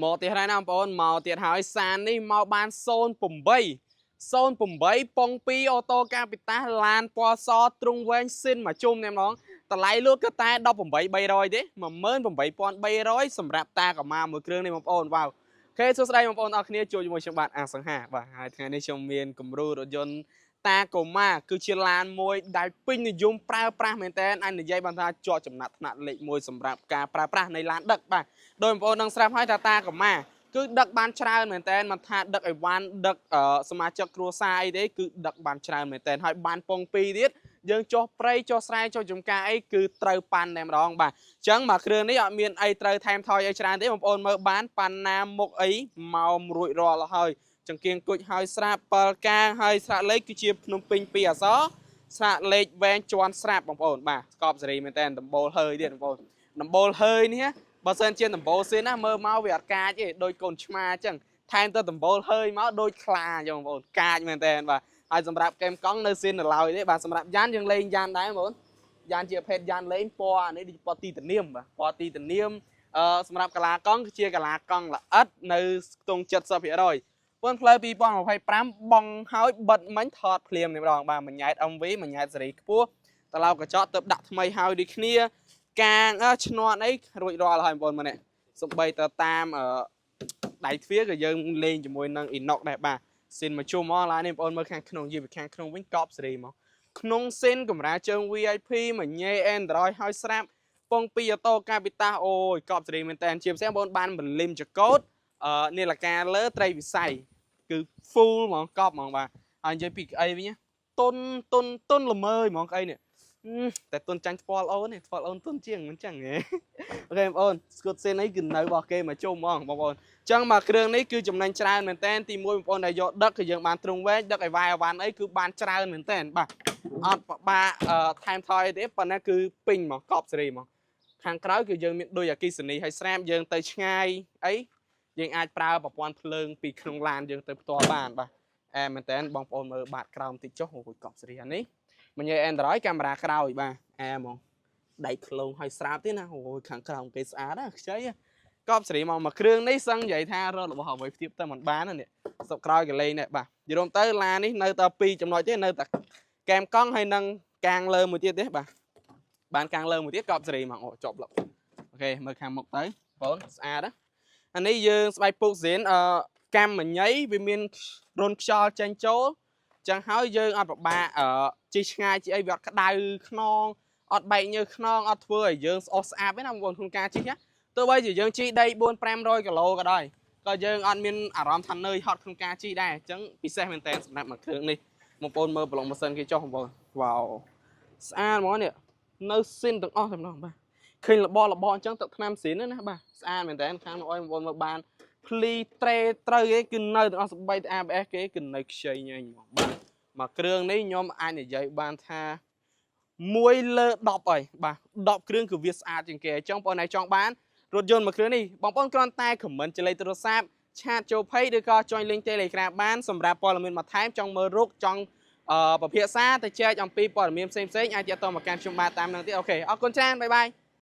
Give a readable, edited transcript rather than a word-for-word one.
មកទៀតហើយណាបងប្អូនមកទៀតហើយសាននេះមកបាន08 08ប៉ុង2អូតូកាពីតាឡានពណ៌សទ្រុងវែងស៊ីនមួយជុំនេះម្ដងតម្លៃលក់គឺតែ18,300ទេ18,300សម្រាប់Tacoma មួយគ្រឿងនេះបងប្អូនវ៉ាវ OK សួស្តីបងប្អូនអរគ្នាជួបជាមួយខ្ញុំបាទអាសង្ហាបាទហើយថ្ងៃនេះខ្ញុំមានគំរូរថយន្ត Tacoma គឺជាឡានមួយដែលពេញនិយមប្រើប្រាស់មែនតើអាចនិយាយបានថាជាប់ចំណាត់ថ្នាក់លេខ1សម្រាប់ការប្រើប្រាស់នៃឡានដឹកបាទដោយបងប្អូននឹងស្រាប់ហើយថាTacoma គឺដឹកបានច្រើនមែនតើមិនថាដឹកអីវ៉ាន់ដឹកសមាជិកគ្រួសារអីទេគឺដឹកបានច្រើនមែនតើហើយបានពងពីរទៀតយើងចុះព្រៃចុះស្រែចុះចំការអីគឺត្រូវប៉ាន់តែម្ដងបាទអញ្ចឹងមកគ្រឿងនេះអត់មានអីត្រូវថែមថយអីច្រើនទេបងប្អូនមើលបានប៉ាន់ណាមុខអីមករួចរាល់ហើយចង្គៀងគុជហើយស្រាប់7កាងហើយស្រាក់លេខគឺជាភ្នំពេញ2អក្សរស្រាក់លេខវែងជាន់ស្រាប់បងប្អូនបាទស្កប់សេរីមែនតើដំបូលហើយទៀតបងប្អូនដំបូលហើយនេះបើសិនជាដំបូលសៀនណាមើលមកវាអត់កាចទេដូចកូនឆ្មាអញ្ចឹងថែមទៅដំបូលហើយមកដូចខ្លាអញ្ចឹងបងប្អូនកាចមែនតើបាទហើយសម្រាប់កែមកង់នៅសៀននៅឡើយទេបាទសម្រាប់យ៉ានយើងលេងយ៉ានដែរបងប្អូនយ៉ានជាភេទយ៉ានលេងពណ៌នេះដូចពណ៌ទីតានាមបាទពណ៌ទីតានាមអឺសម្រាប់កាឡាកង់គឺជាកាឡាកង់ល្អិតនៅខ្ទង់70%ពន្ធផ្លូវ2025បងហើយបិទមិញថតភ្លាមនេះម្ដងបាទមួយញ៉ែត MV មួយញ៉ែតសេរីខ្ពស់ត្រឡោកកញ្ចក់ទៅដាក់ថ្មីហើយដូចគ្នាកាងឈ្នាន់អីរួចរាល់ហើយបងប្អូនមើលនេះសំបីទៅតាមអឺដៃទ្វារក៏យើងលេងជាមួយនឹង Inox ដែរបាទស៊ីនមកជុំមកឡាននេះបងប្អូនមើលខាងក្នុងយីពីខាងក្នុងវិញកប់សេរីមកក្នុងស៊ីនកម្រាលជើង VIP មួយញ៉េ Android ហើយស្រាប់ពងពីអូតូកាពីតាអូយកប់សេរីមែនតើជាពិសេសបងប្អូនបានបលឹមចកោតអឺនីលការលើត្រីវិស័យគឺ full ហ្មងកប់ហ្មងបាទហើយនិយាយពីក្អីវិញតុនតុនតុនល្មើហ្មងក្អីនេះតែតុនចាញ់ថ្ពាល់អូននេះថ្ពាល់អូនតុនជាងមិនចឹងហ៎OK បងប្អូនស្គុតសេនអីគឺនៅរបស់គេមកជុំហ្មងបងប្អូនចឹងមកគ្រឿងនេះគឺចំណេញច្រើនមែនតើទី1បងប្អូនដែលយកដឹកគឺយើងបានទ្រុងវែងដឹកឲ្យវាយអវ៉ាន់អីគឺបានច្រើនមែនតើបាទអត់ពិបាកថែមថយទេប៉ុន្តែគឺពេញហ្មងកប់សេរីហ្មងខាងក្រោយគឺយើងមានដូចអគិសនីឲ្យស្រាប់យើងទៅឆ្ងាយអីយើងអាចប្រើប្រព័ន្ធភ្លើងពីក្នុងឡានយើងទៅផ្ទាល់បានបាទអែមែនតើបងប្អូនមើលបាតក្រោមតិចចុះអូយកប់សេរីអានេះមញ៉េ Android កាមេរ៉ាក្រោយបាទអែហ្មងដៃឃ្លោងឲ្យស្រាប់ទៀតណាអូយខាងក្រោមគេស្អាតណាខ្ចីកប់សេរីមកមួយគ្រឿងនេះសឹងនិយាយថារត់របស់អ្វីផ្ទៀបទៅមិនបានណានេះសុកក្រោយកលេងនេះបាទយល់ទៅឡាននេះនៅតែ2ចំណុចទេនៅតែកែមកង់ហើយនឹងកាងលើមួយទៀតទេបាទបានកាងលើមួយទៀតកប់សេរីមកអូចប់លឹក OK មើលខាងមុខទៅបងស្អាតណាអានេះយើងស្បែកពុកស៊ីនអឺកម្មញីវាមានរុនខ្យល់ចេញចូលចឹងហើយយើងអត់ពិបាកអឺជិះឆ្ងាយជិះអីវាអត់ក្តៅខ្នងអត់បែកញើសខ្នងអត់ធ្វើឲ្យយើងស្អុះស្អាប់ទេណាបងប្អូនក្នុងការជិះណាទោះបីជាយើងជិះដី4 500គីឡូក៏ដោយក៏យើងអត់មានអារម្មណ៍ថានឿយហត់ក្នុងការជិះដែរអញ្ចឹងពិសេសមែនតើសម្រាប់មួយគ្រឿងនេះបងប្អូនមើលប្លុកម៉ាស៊ីនគេចុះបងប្អូនវ៉ាវស្អាតហ្មងនេះនៅស៊ីនទាំងអស់តែម្ដងបាទឃើញរបរបអញ្ចឹងទឹកថ្នាំស៊ីនណាបាទស្អាតមែនតើខាងនោះអុយបងប្អូនមើលបានភ្លីត្រេត្រូវឯងគឺនៅទាំងអស់សបី ABS គេគឺនៅខ្ចីញ៉ៃហ្មងបាទមួយគ្រឿងនេះខ្ញុំអាចនិយាយបានថា1លើ10ហើយបាទ10គ្រឿងគឺវាស្អាតជាងគេអញ្ចឹងបងប្អូនឯងចង់បានរថយន្តមួយគ្រឿងនេះបងប្អូនគ្រាន់តែ comment ជាលេខទូរស័ព្ទ chat ចូល page ឬក៏ join link Telegram បានសម្រាប់ព័ត៌មានបន្ថែមចង់មើលរូបចង់អឺពភាសាទៅចែកអំពីព័ត៌មានផ្សេងៗអាចទាក់ទងមកកាន់ខ្ញុំបាទតាមនឹងទៀត OK អរគុណច្រើន bye bye.